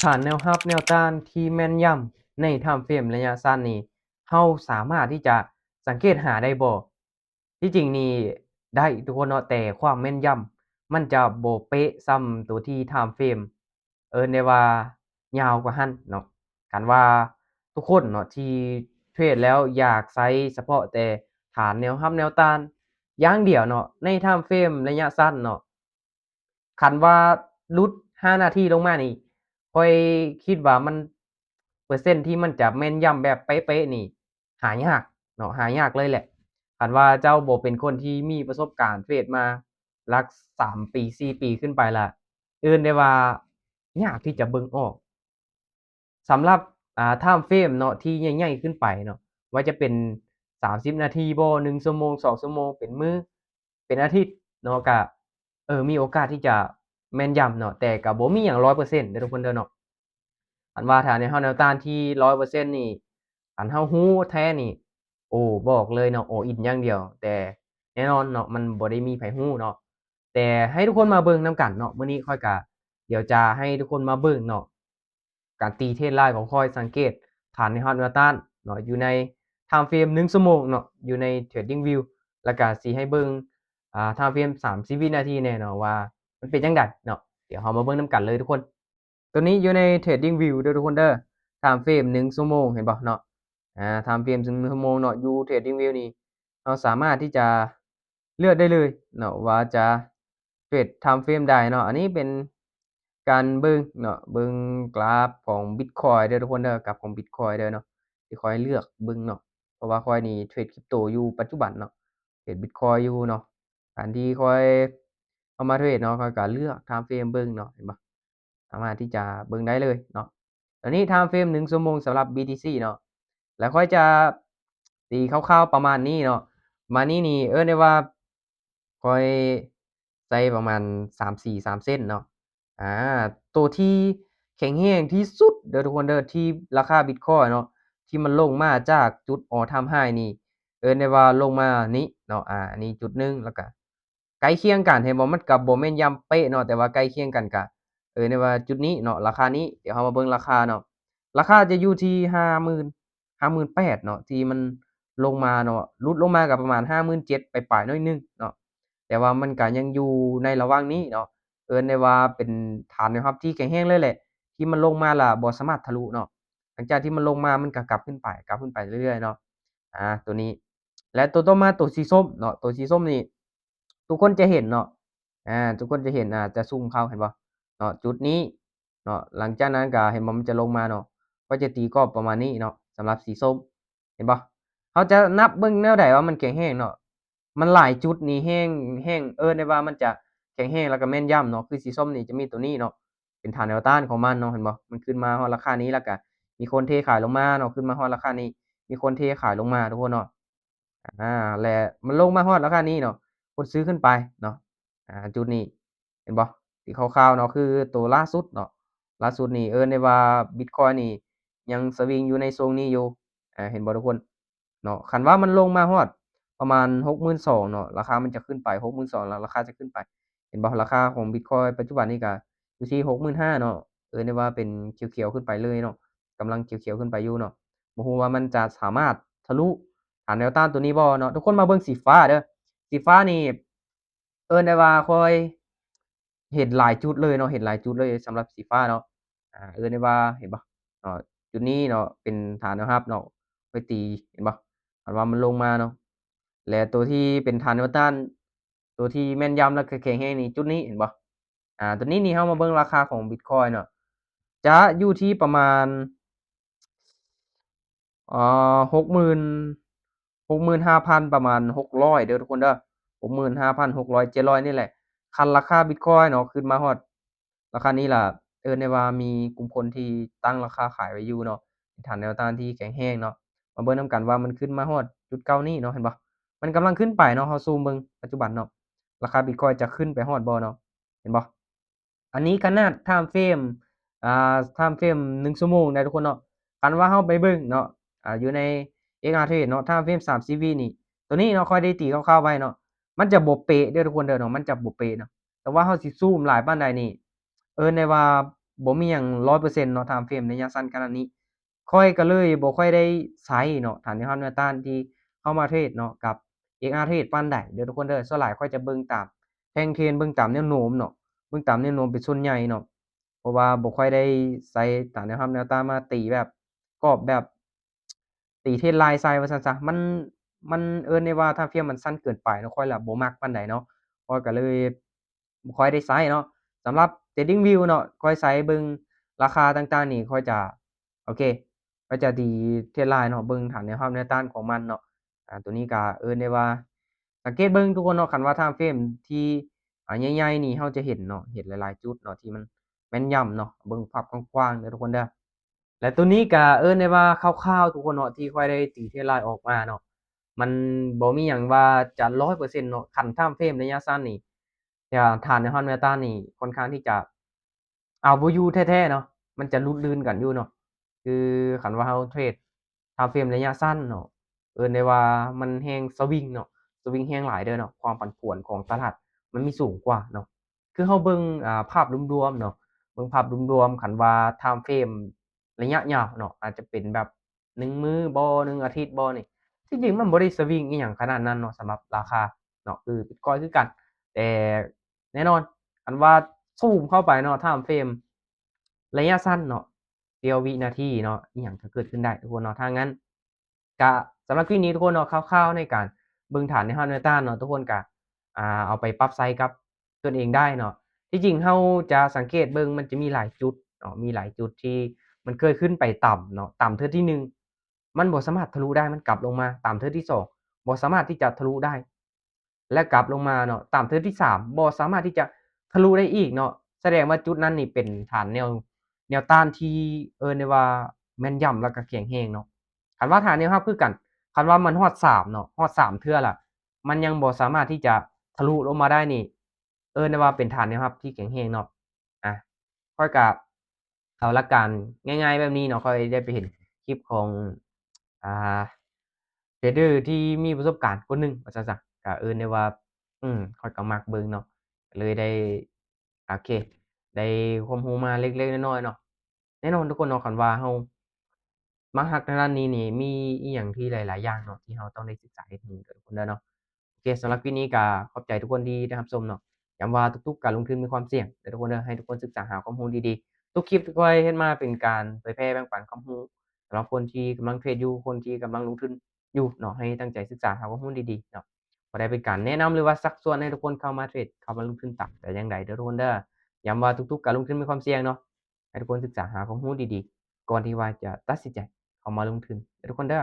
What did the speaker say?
ຖານແນວຮັບແນວຕ້ານທີ່ແມ່ນຢຳໃນທາມເຟຣມໄລຍະສັ້ນນີ້ ເຮົາສາມາດທີ່ຈະສັງເກດຫາໄດ້ບໍ່? ທີ່ຈິງນີ້ໄດ້ທຸກຄົນເນາະ, ແຕ່ຄວາມແມ່ນຢຳມັນຈະບໍ່ເປະສ່ຳໂຕທີ່ທາມເຟຣມ ເອີ້ນໄດ້ວ່າຍາວກວ່າຫັ້ນເນາະ. ຄັນວ່າທຸກຄົນເນາະທີ່ເທຣດແລ້ວຢາກໃຊ້ສະເພາະແຕ່ຖານແນວຮັບແນວຕ້ານຢ່າງດຽວເນາະ ໃນທາມເຟຣມໄລຍະສັ້ນເນາະ, ຄັນວ່າຫຼຸດຫ້ານາທີລົງມານີ້ ຂ້ອຍຄິດວ່າມັນ ເປີເຊັນທີ່ມັນຈະແມ່ນຢຳແບບເປະໆນີ້ຫາຍາກເນາະ, ຫາຍາກເລີຍແຫຼະ. ຄັນວ່າເຈົ້າບໍ່ເປັນຄົນທີ່ມີປະສົບການເທຣດມາຫຼັກສາມປີ ສີ່ປີຂຶ້ນໄປລະ ເອີ້ນໄດ້ວ່າຍາກທີ່ຈະເບິ່ງອອກ. ສຳລັບ ອ່າ ທາມເຟຣມເນາະ ທີ່ໃຫຍ່ໆຂຶ້ນໄປເນາະ, ວ່າຈະເປັນສາມສິບນາທີບໍ, ໜຶ່ງຊົ່ວໂມງ, ສອງຊົ່ວໂມງ, ເປັນມື້, ເປັນອາທິດເນາະ, ກະ ເອີ ມີໂອກາດທີ່ຈະແມ່ນຢຳເນາະ, ແຕ່ກະບໍ່ມີຫຍັງຮ້ອຍເປີເຊັນເດີທຸກຄົນເດີເນາະ. ຄັນວ່າຖ້າແນວຮັບແນວຕ້ານທີ່ຮ້ອຍເປີເຊັນນີ້ ຄັນເຮົາຮູ້ແທ້ນີ້ ໂອ້ ບອກເລີຍເນາະ all in ຢ່າງດຽວ, ແຕ່ແນ່ນອນເນາະ ມັນບໍ່ໄດ້ມີໃຜຮູ້ເນາະ. ແຕ່ໃຫ້ທຸກຄົນມາເບິ່ງນຳກັນເນາະ, ມື້ນີ້ຂ້ອຍກະດຽວຈະໃຫ້ທຸກຄົນມາເບິ່ງເນາະ ການຕີເທຣດລາຍຂອງຂ້ອຍ ສັງເກດຖານແນວຮັບແນວຕ້ານເນາະ ຢູ່ໃນທາມເຟຣມໜຶ່ງຊົ່ວໂມງເນາະ ຢູ່ໃນ TradingView ແລ້ວກະຊິໃຫ້ເບິ່ງ ອ່າ ທາມເຟຣມສາມສິບວິນາທີແດ່ເນາະ ວ່າມັນເປັນຈັ່ງໃດເນາະ. ດຽວເຮົາມາເບິ່ງນຳກັນເລີຍທຸກຄົນ. ໂຕນີ້ຢູ່ໃນ TradingView ເດີທຸກຄົນເດີ, ທາມເຟຣມໜຶ່ງຊົ່ວໂມງ ເຫັນບໍ່ເນາະ. ອ່າ ທາມເຟຣມໜຶ່ງຊົ່ວໂມງເນາະ ຢູ່ TradingView ນີ້ ເຮົາສາມາດທີ່ຈະເລືອກໄດ້ເລີຍເນາະ ວ່າຈະເທຣດທາມເຟຣມໃດເນາະ. ອັນນີ້ເປັນການເບິ່ງເນາະ ເບິ່ງກຣາຟຂອງ Bitcoin ເດີທຸກຄົນເດີ, ກຣາຟຂອງ Bitcoin ເດີເນາະ ທີ່ຂ້ອຍເລືອກເບິ່ງເນາະ, ເພາະວ່າຂ້ອຍນີ້ເທຣດຄຣິບໂຕຢູ່ປັດຈຸບັນເນາະ, ເທຣດ Bitcoin ຢູ່ເນາະ. ການທີ່ຂ້ອຍເອົາມາເທຣດເນາະ ຂ້ອຍກະເລືອກທາມເຟຣມເບິ່ງເນາະ, ເຫັນບໍ່? ສາມາດທີ່ຈະເບິ່ງໄດ້ເລີຍເນາະ. ຕອນນີ້ທາມເຟຣມໜຶ່ງຊົ່ວໂມງສຳລັບ BTC ເນາະ, ແລ້ວຂ້ອຍຈະຕີຄ່າວໆປະມານນີ້ເນາະ. ປະມານນີ້ນີ້ເອີ້ນໄດ້ວ່າຂ້ອຍໃຊ້ປະມານສາມສີ່ ສາມເຊັນເນາະ. ອ່າ ໂຕທີ່ແຂງແຮງທີ່ສຸດເດີທຸກຄົນເດີ ທີ່ລາຄາ Bitcoin ເນາະ ທີ່ມັນລົງມາຈາກຈຸດ all time high ນີ້ ເອີ້ນໄດ້ວ່າລົງມານີ້ເນາະ. ອ່າ ອັນນີ້ຈຸດໜຶ່ງ ແລ້ວກະ ໃກ້ຄຽງກັນ ເຫັນບໍ່? ມັນກະບໍ່ແມ່ນຢຳເປະເນາະ ແຕ່ວ່າໃກ້ຄຽງກັນກະ ເອີ້ນໄດ້ວ່າຈຸດນີ້ເນາະ ລາຄານີ້. ດຽວເຮົາມາເບິ່ງລາຄາເນາະ, ລາຄາຈະຢູ່ທີ່ຫ້າໝື່ນ ຫ້າໝື່ນແປດເນາະ ທີ່ມັນລົງມາເນາະ, ຫຼຸດລົງມາກະປະມານຫ້າໝື່ນເຈັດປາຍໆໜ້ອຍໜຶ່ງເນາະ, ແຕ່ວ່າມັນກະຍັງຢູ່ໃນລະຫວ່າງນີ້ເນາະ. ເອີ້ນໄດ້ວ່າເປັນຖານແນວຮັບທີ່ແຂງແຮງເລີຍແຫຼະ ທີ່ມັນລົງມາລະບໍ່ສາມາດທະລຸເນາະ. ຫຼັງຈາກທີ່ມັນລົງມາ ມັນກະກັບຂຶ້ນໄປ ກັບຂຶ້ນໄປເລື້ອຍໆເນາະ. ອ່າ ໂຕນີ້ ແລະ ໂຕຕໍ່ມາ ໂຕສີສົ້ມເນາະ, ໂຕສີສົ້ມນີ້ ທຸກຄົນຈະເຫັນເນາະ, ອ່າ ທຸກຄົນຈະເຫັນ ອາດຈະຊູມເຂົ້າ ເຫັນບໍ່ເນາະ, ຈຸດນີ້ເນາະ. ຫຼັງຈາກນັ້ນກະເຫັນບໍ່ ມັນຈະລົງມາເນາະ, ກໍຈະຕີກອບປະມານນີ້ເນາະ. ສຳລັບສີສົ້ມ ເຫັນບໍ່, ເຮົາຈະນັບເບິ່ງແນວໃດວ່າມັນແຂງແຮງເນາະ, ມັນຫຼາຍຈຸດນີ້ແຮງ ແຮງ ເອີ້ນໄດ້ວ່າມັນຈະແຂງແຮງ ແລ້ວກະແມ່ນຢຳເນາະ. ຄືສີສົ້ມນີ້ຈະມີໂຕນີ້ເນາະ ເປັນຖານແນວຕ້ານຂອງມັນເນາະ, ເຫັນບໍ່? ມັນຂຶ້ນມາຮອດລາຄານີ້ ແລ້ວກະມີຄົນເທຂາຍລົງມາເນາະ, ຂຶ້ນມາຮອດລາຄານີ້ ມີຄົນເທຂາຍລົງມາ ທຸກຄົນເນາະ. ອ່າ ແລະ ມັນລົງມາຮອດລາຄານີ້ເນາະ, ຄົນຊື້ຂຶ້ນໄປເນາະ. ອ່າ ຈຸດນີ້ ເຫັນບໍ່? ທີ່ຄາວໆເນາະ ຄືໂຕລ່າສຸດເນາະ, ລ່າສຸດນີ້ເອີ້ນໄດ້ວ່າ Bitcoin ນີ້ຍັງສະວິງຢູ່ໃນຊ່ວງນີ້ຢູ່. ອ່າ ເຫັນບໍ່ທຸກຄົນເນາະ? ຄັນວ່າມັນລົງມາຮອດປະມານຫົກໝື່ນສອງເນາະ, ລາຄາມັນຈະຂຶ້ນໄປ ຫົກໝື່ນສອງ ແລ້ວລາຄາຈະຂຶ້ນໄປ. ເຫັນບໍ່? ລາຄາຂອງ Bitcoin ປັດຈຸບັນນີ້ກະຢູ່ທີ່ຫົກໝື່ນຫ້າເນາະ, ເອີ້ນໄດ້ວ່າເປັນຂຽວໆຂຶ້ນໄປເລີຍເນາະ, ກຳລັງຂຽວໆຂຶ້ນໄປຢູ່ເນາະ. ບໍ່ຮູ້ວ່າມັນຈະສາມາດທະລຸຖານແນວຕ້ານໂຕນີ້ບໍ່ເນາະ. ທຸກຄົນມາເບິ່ງສີຟ້າເດີ, ສີຟ້ານີ້ ເອີ້ນໄດ້ວ່າຂ້ອຍເຫັນຫຼາຍຈຸດເລີຍເນາະ, ເຫັນຫຼາຍຈຸດເລີຍສຳລັບສີຟ້າເນາະ. ອ່າ ເອີ້ນໄດ້ວ່າ ເຫັນບໍ່ເນາະ, ຈຸດນີ້ເນາະ ເປັນຖານແນວຮັບເນາະ, ຂ້ອຍຕີ ເຫັນບໍ່? ຄັນວ່າມັນລົງມາເນາະ, ແລະ ໂຕທີ່ເປັນຖານແນວຕ້ານ ໂຕທີ່ແມ່ນຢຳ ແລະ ກະແຂງແຮງນີ້ ຈຸດນີ້ ເຫັນບໍ່? ອ່າ ໂຕນີ້ນີ້ ເຮົາມາເບິ່ງລາຄາຂອງ Bitcoin ເນາະ, ຈະຢູ່ທີ່ປະມານ ເອີ ຫົກໝື່ນ ຫົກໝື່ນຫ້າພັນ ປະມານຫົກຮ້ອຍເດີທຸກຄົນເດີ, ຫົກໝື່ນຫ້າພັນ ຫົກຮ້ອຍ ເຈັດຮ້ອຍນີ້ແຫຼະ. ຄັນລາຄາ Bitcoin ເນາະ ຂຶ້ນມາຮອດລາຄານີ້ລະ ເອີ້ນໄດ້ວ່າມີກຸ່ມຄົນທີ່ຕັ້ງລາຄາຂາຍໄວ້ຢູ່ເນາະ, ເປັນຖານແນວຕ້ານທີ່ແຂງແຮງເນາະ. ມາເບິ່ງນຳກັນວ່າມັນຂຶ້ນມາຮອດຈຸດເກົ່ານີ້ເນາະ, ເຫັນບໍ່? ມັນກຳລັງຂຶ້ນໄປເນາະ, ເຮົາຊູມເບິ່ງປັດຈຸບັນເນາະ, ລາຄາ Bitcoin ຈະຂຶ້ນໄປຮອດບໍ່ເນາະ, ເຫັນບໍ່? ອັນນີ້ຂະໜາດ time frame ອ່າ time frame ໜຶ່ງຊົ່ວໂມງໄດ໋ທຸກຄົນເນາະ. ຄັນວ່າເຮົາໄປເບິ່ງເນາະ ອ່າ ຢູ່ໃນ XR Trade ເນາະ time frame ສາມສິບວິນີ້ ໂຕນີ້ເນາະ ຂ້ອຍໄດ້ຕີຄ່າວໆໄວ້ເນາະ, ມັນຈະບໍ່ເປະເດີທຸກຄົນເດີເນາະ, ມັນຈະບໍ່ເປະເນາະ. ແຕ່ວ່າເຮົາຊິຊູມຫຼາຍປານໃດນີ້ ເອີ້ນໄດ້ວ່າ ບໍ່ມີຫຍັງຮ້ອຍເປີເຊັນເນາະ time frame ໄລຍະສັ້ນຂະໜາດນີ້ ຂ້ອຍກໍເລີຍບໍ່ຄ່ອຍໄດ້ໃຊ້ເນາະ ຖານແນວຮັບແນວຕ້ານທີ່ເຮົາມາເທຣດເນາະ ກັບ ເອັກອາ Trade ປານໃດເດີທຸກຄົນເດີ. ສ່ວນຫຼາຍຂ້ອຍຈະເບິ່ງຕາມແທ່ງເທຣນ ເບິ່ງຕາມແນວໂນ້ມເນາະ ເບິ່ງຕາມແນວໂນ້ມເປັນສ່ວນໃຫຍ່ເນາະ ເພາະວ່າບໍ່ຄ່ອຍໄດ້ໃຊ້ຖານແນວຮັບແນວຕ້ານມາຕີແບບກອບແບບ ຕີເທຣນລາຍໃສ່ວ່າຊັ້ນຊະ ມັນ ມັນເອີ້ນໄດ້ວ່າ time frame ມັນສັ້ນເກີນໄປເນາະ ຂ້ອຍລະບໍ່ມັກປານໃດເນາະ ຂ້ອຍກໍເລີຍບໍ່ຄ່ອຍໄດ້ໃຊ້ເນາະ. ສຳລັບ TradingView ເນາະ ຂ້ອຍໃຊ້ເບິ່ງລາຄາຕ່າງໆນີ້ ຂ້ອຍຈະ ໂອເຄ ຂ້ອຍຈະຕີເທຣນລາຍເນາະ ເບິ່ງຖານແນວຮັບແນວຕ້ານຂອງມັນເນາະ. ອາ ຕົວນີ້ກໍເອີ້ນໄດ້ວ່າ ສັງເກດເບິ່ງທຸກຄົນເນາະ ຄັນວ່າ time frame ທີ່ ອາ ໃຫຍ່ໆນີ້ ເຮົາຈະເຫັນເນາະ ເຫັນຫຼາຍໆຈຸດເນາະ ທີ່ມັນແມ່ນຢຳເນາະ ເບິ່ງພາບກວ້າງໆເດີທຸກຄົນເດີ. ແລະ ຕົວນີ້ກະເອີ້ນໄດ້ວ່າຄ່າວໆທຸກຄົນເນາະ ທີ່ຂ້ອຍໄດ້ຕີເທຣນລາຍອອກມາເນາະ ມັນບໍ່ມີຫຍັງວ່າຈະຮ້ອຍເປີເຊັນເນາະ. ຄັນ time frame ໄລຍະສັ້ນນີ້ ຈະ ຖານແນວຮັບແນວຕ້ານນີ້ ຂ້ອນຂ້າງທີ່ຈະເອົາບໍ່ຢູ່ແທ້ໆເນາະ ມັນຈະຫຼຸດລື່ນກັນຢູ່ເນາະ. ຄືຄັນວ່າເຮົາເທຣດ time frame ໄລຍະສັ້ນເນາະ ເອີ້ນໄດ້ວ່າມັນແຮງສະວິງເນາະ ສະວິງແຮງຫຼາຍເດີເນາະ ຄວາມຜັນຜວນຂອງຕະຫຼາດມັນມີສູງກວ່າເນາະ. ຄືເຮົາເບິ່ງ ອາ ພາບລວມໆເນາະ ເບິ່ງພາບລວມໆ ຄັນວ່າ time frame ໄລຍະຍາວເນາະ ອາດຈະເປັນແບບໜຶ່ງມື້ບໍ່ ໜຶ່ງອາທິດບໍ່ນີ້ ທີ່ຈິງມັນບໍ່ໄດ້ສະວິງອີ່ຫຍັງຂະໜາດນັ້ນເນາະ ສຳລັບລາຄາເນາະ ຄື Bitcoin ຄືກັນ. ແຕ່ແນ່ນອນ ຄັນວ່າຊູມເຂົ້າໄປເນາະ time frame ໄລຍະສັ້ນເນາະ ສ່ຽວວິນາທີເນາະ ອີ່ຫຍັງກໍເກີດຂຶ້ນໄດ້ທຸກຄົນເນາະ. ຖ້າຊັ້ນ ກະສຳລັບຄລິບນີ້ທຸກຄົນເນາະ ຄ່າວໆໃນການເບິ່ງຖານແນວຮັບແນວຕ້ານເນາະ ທຸກຄົນກະ ອາ ເອົາໄປປັບໃຊ້ກັບຕົນເອງໄດ້ເນາະ. ທີ່ຈິງເຮົາຈະສັງເກດເບິ່ງ ມັນຈະມີຫຼາຍຈຸດເນາະ ມີຫຼາຍຈຸດທີ່ມັນເຄີຍຂຶ້ນໄປຕ່ຳເນາະ ຕ່ຳເທື່ອທີໜຶ່ງ ມັນບໍ່ສາມາດທະລຸໄດ້ ມັນກັບລົງມາ. ຕ່ຳເທື່ອທີສອງ ບໍ່ສາມາດທີ່ຈະທະລຸໄດ້ ແລະ ກັບລົງມາເນາະ ຕ່ຳເທື່ອທີສາມ ບໍ່ສາມາດທີ່ຈະທະລຸໄດ້ອີກເນາະ. ສະແດງວ່າຈຸດນັ້ນນີ້ເປັນຖານແນວ ແນວຕ້ານທີ່ເອີ້ນໄດ້ວ່າແມ່ນຢຳ ແລ້ວກໍແຂງແຮງເນາະ. ຄັນວ່າຖານແນວຮັບຄືກັນ ຄັນວ່າມັນຮອດສາມເນາະ ຮອດສາມເທື່ອລະ ມັນຍັງບໍ່ສາມາດທີ່ຈະທະລຸລົງມາໄດ້ນີ້ ເອີ້ນໄດ້ວ່າເປັນຖານແນວຮັບທີ່ແຂງແຮງເນາະ. ອາ ຂ້ອຍກະເອົາຫຼັກການງ່າຍໆແບບນີ້ເນາະ ຂ້ອຍໄດ້ໄປເຫັນຄລິບຂອງ ອາ ເທຣດເດີທີ່ມີປະສົບການຄົນໜຶ່ງວ່າຊັ້ນຊະ ກະເອີ້ນໄດ້ວ່າ ອືມ ຂ້ອຍກໍມັກເບິ່ງເນາະ ກໍເລີຍໄດ້ ໂອເຄ ໄດ້ຄວາມຮູ້ມາເລັກໆນ້ອຍໆເນາະ. ແນ່ນອນທຸກຄົນເນາະ ຄັນວ່າເຮົາມັກຮັກທາງດ້ານນີ້ນີ້ ມີອີ່ຫຍັງທີ່ຫຼາຍໆຢ່າງເນາະ ທີ່ເຮົາຕ້ອງໄດ້ສຶກສາເຮັດຮູ້ເດີທຸກຄົນເດີເນາະ. ໂອເຄ ສຳລັບຄລິບນີ້ກໍຂອບໃຈທຸກຄົນທີ່ໄດ້ຮັບຊົມເນາະ. ຢ້ຳວ່າທຸກໆການລົງທຶນມີຄວາມສ່ຽງເດີທຸກຄົນເດີ ໃຫ້ທຸກຄົນສຶກສາຫາຄວາມຮູ້ດີໆ. ທຸກຄລິບທີ່ຂ້ອຍເຮັດມາເປັນການເຜີຍແຜ່ແບ່ງປັນຄວາມຮູ້ສຳລັບຄົນທີ່ກຳລັງເທຣດຢູ່ ຄົນທີ່ກຳລັງລົງທຶນຢູ່ເນາະ ໃຫ້ຕັ້ງໃຈສຶກສາຫາຄວາມຮູ້ດີໆເນາະ. ບໍ່ໄດ້ເປັນການແນະນຳ ຫຼືວ່າຊັກຊວນໃຫ້ທຸກຄົນເຂົ້າມາເທຣດ ເຂົ້າມາລົງທຶນຕາມແຕ່ຢ່າງໃດເດີທຸກຄົນເດີ. ຢ້ຳວ່າທຸກໆການລົງທຶນມີຄວາມສ່ຽງເນາະ ໃຫ້ທຸກຄົນສຶກສາຫາຄວາມຮູ້ດີໆ ກ່ອນທີ່ວ່າຈະຕັດສິນໃຈເຂົ້າມາລົງທຶນເດີທຸກຄົນເດີ.